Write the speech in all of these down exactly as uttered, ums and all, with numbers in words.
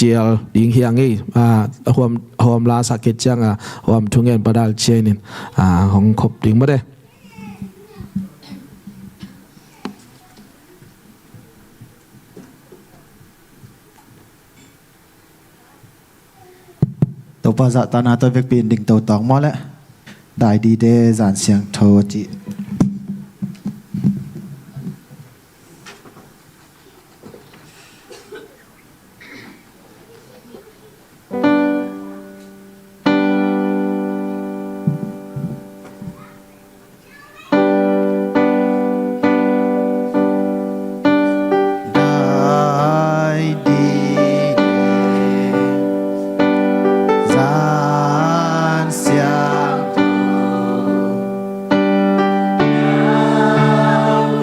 cial ding hi ing ei. Ah, huam, huam la sak khit ciang a, huam thungen pa dal ciang in, ah, hong khop ding mah e. Topa zahtakna tawh vekpi in ding to tawng maw leh. Dai dide zan siangtho a cih. Dai dide zan siangtho,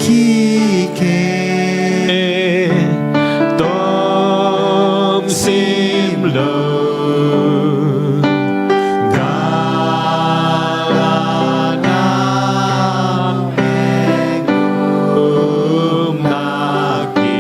khikhe tom sim lo, gal a nam pek um nak hi.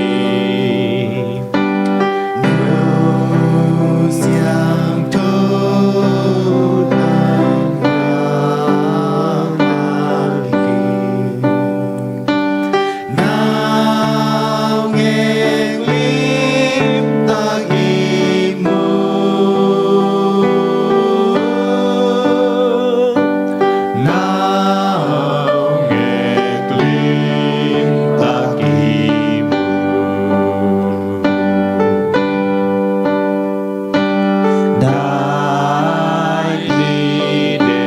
Dai dide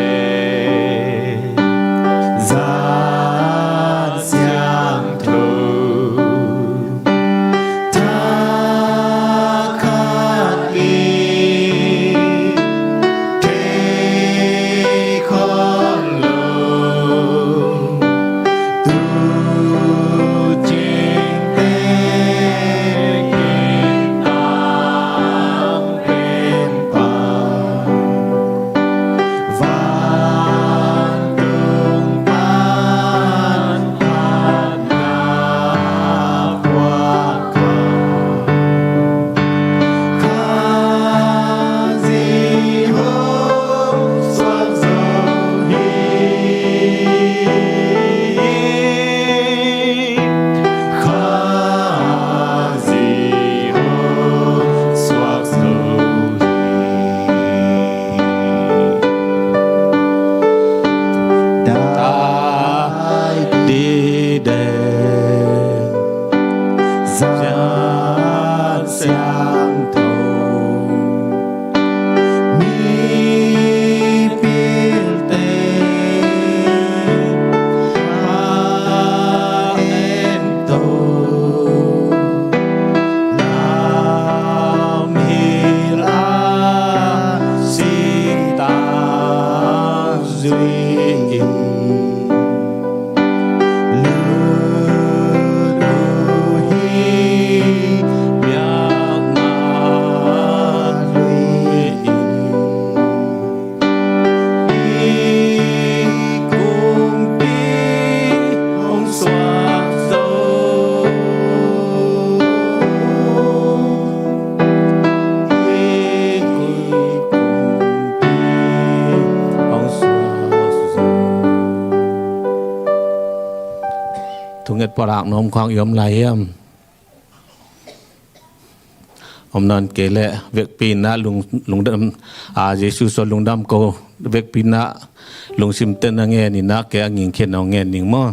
zan siangtho, thakhat in thei khol lo. Tu cing tek in tam pen pa, vantung pan phatna puak kha. Dai dide zan siangtho, mipil te a en to, lam hil a si ta zui in. Lut uh hi biakna lui in. I kumpi hong suak zo. I kumpi hong suak zo. Thunget pawlak nuam khawng i om lai hiam? Om nawn kei leh vekpi in ah lung, lungdam, a, Jesu sung lungdam ko, vekpi in ah lungsim teng a ngen in ah kei a ngingkhen a ngen ning maw.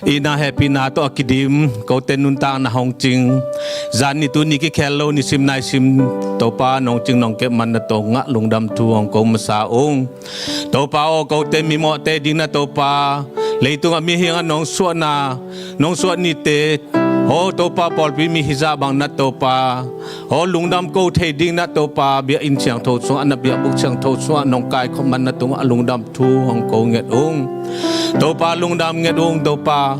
Itna hehpihna tawh a kidim kote nuntakna hong cing, zan ni tuni kikhel lo nisim naisim Topa nong cing nong kep man na tawh ngah lungdam thu hong ko masa ung. Topa aw, kote mimawhte ding na Topa, leitungah mihing a nong suahna, nong suah nite, aw Topa, pawlpi mi hizah bang na Topa, aw lungdam ko thei ding na Topa, biakinn siangtho sungah, na biakbuk siangtho sungah nong kaikhop man na tungah lungdam thu hong ko nget ung. Topa lungdam nget ung Topa,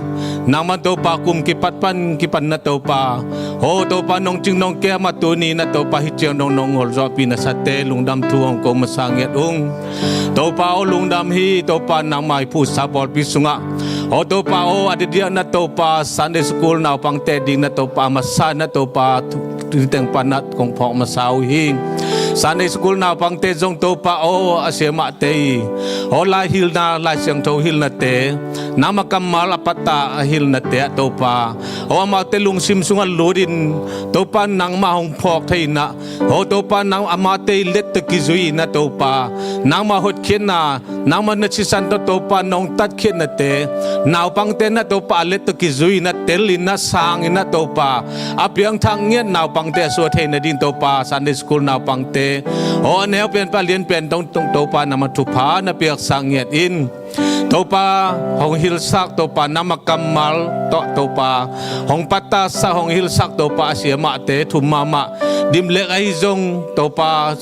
nangman Topa kum kipat pan kipan na Topa, aw Topa nong cing nong kep a tuni na Topa hi ciang dong nong ngolzawhpih na sate lungdam thu hong ko masa nget ung. Topa aw lungdam hi Topa, nangmah i phuhsa pawlpi sungah, aw Topa aw a diakdiak na Topa Sunday school naupangte ding na Topa a masa na Topa thu teng panah kong phawk masa uh hi. Sunday school naupangte zong Topa aw, a siamahte i aw, lai hilna, Lai Siangtho hilnate, nangma kammal a patta a hilnate ah Topa aw, amaute lungsim sungah lutin Topa nangmah hong phawk thei inah aw Topa nang amaute i let tawh kizui inah Topa nangma hotkhiatna, nangma na sisan tawh Topa nong tatkhiatnate, naupangte na Topa a let tawh kizui inah tel inah sang inah Topa a piangthak ngiat naupangte a suah thei nading Topa Sunday school naupangte aw, a neu pen pan a lian pen dong Topa nangma thupha na piaksak ngiat in. Topa hong hilhsak Topa nangma kammal tawh Topa hong pattasak hong hilhsak Topa a siamahte thum mahmah, Dimlek ahi zong Topa,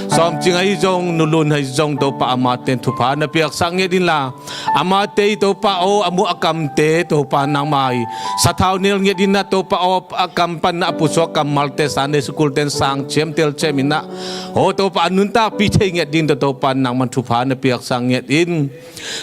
sawmcing ahi zong, Nulun ahi zong Topa amaute thupha na piaksak ngiat inla, amaute i Topa aw, a mu a kamte Topa nangmah i sathau nel ngiat inah Topa aw, a kam panah a pusuak kammalte Sunday school ten sang ciamtel ciam inah aw Topa a nuntakpih thei ngiat ding tawh Topa nangma thupha na piaksak ngiat in.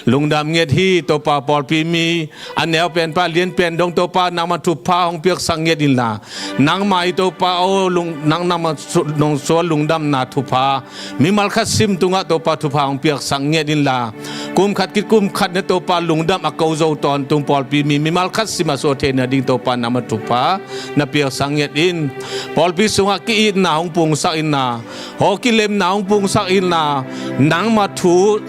Lungdam ngiat hi Topa pawlpi mi a neu pen pan a lian pen dong Topa nangma thupha hong piaksak ngiat inla, nangma i Topa aw, nang nangma nong suah lungdamna thupha mimal khat sim tungah Topa thupha hong piaksak ngiat inla, kum khat kit kum khat na Topa lungdam a ko zo tawntung pawlpi mi mimal khat sim a suah thei nading Topa nangma thupha na piaksak ngiat in. Pawlpi sungah ki-itna hong pungsak inla, aw kilemna hong pungsak inla, nangma thu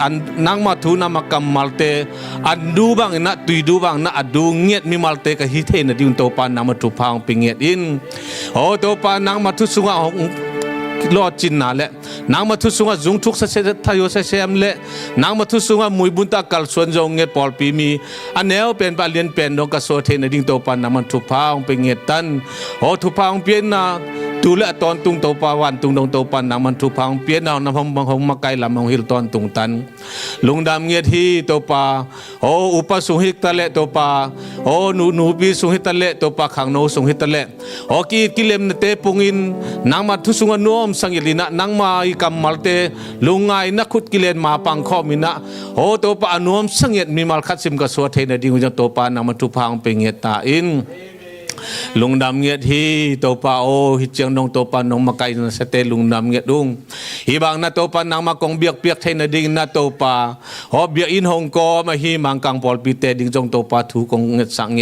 nangma kammalte an du bang inah tui du bang inah a du ngiat mimalte ka hi thei nading Topa nangma thupha hong pia ngiat in. Aw Topa nangma thu sungah hong lawhcinna le nangma thu sungah zungthuk sasem le nangma thu sungah muibun tawh a kalsuan zo ngiat pawlpi mi a neu pen pan a lian pen dong ka suah thei nading Topa nangma thupha hong pia ngiat tan. Aw thupha hong pia inla, tu le a tawntung Topa vantung dong Topa nangma thupha hong pia inla, nang hong makaih lam hong hilh tawntung tan. Lungdam ngiat hi Topa aw, upa sung hi taleh Topa aw, nupi sung hi taleh Topa khangno sung hi taleh aw, ki-it kilemnate pungin nangma thu sungah nuamsa ngiat inah nangma i kammalte lungngai inah khut kilen ma pangkhawm inah aw Topa a nuamsa ngiat mimal khat sim ka suah thei nading uh zong Topa nangma thupha hong pia ngiat ta in. Lungdam ngiat hi Topa aw, hi ciang dong Topa nong makaih nasate lungdam ngiat ung. Hih bang na Topa nangma kong biakpiak thei nading inah Topa aw, biakinn hong kawm ahi Mangkang pawlpite ding zong Topa thu kong ngetsak ngiat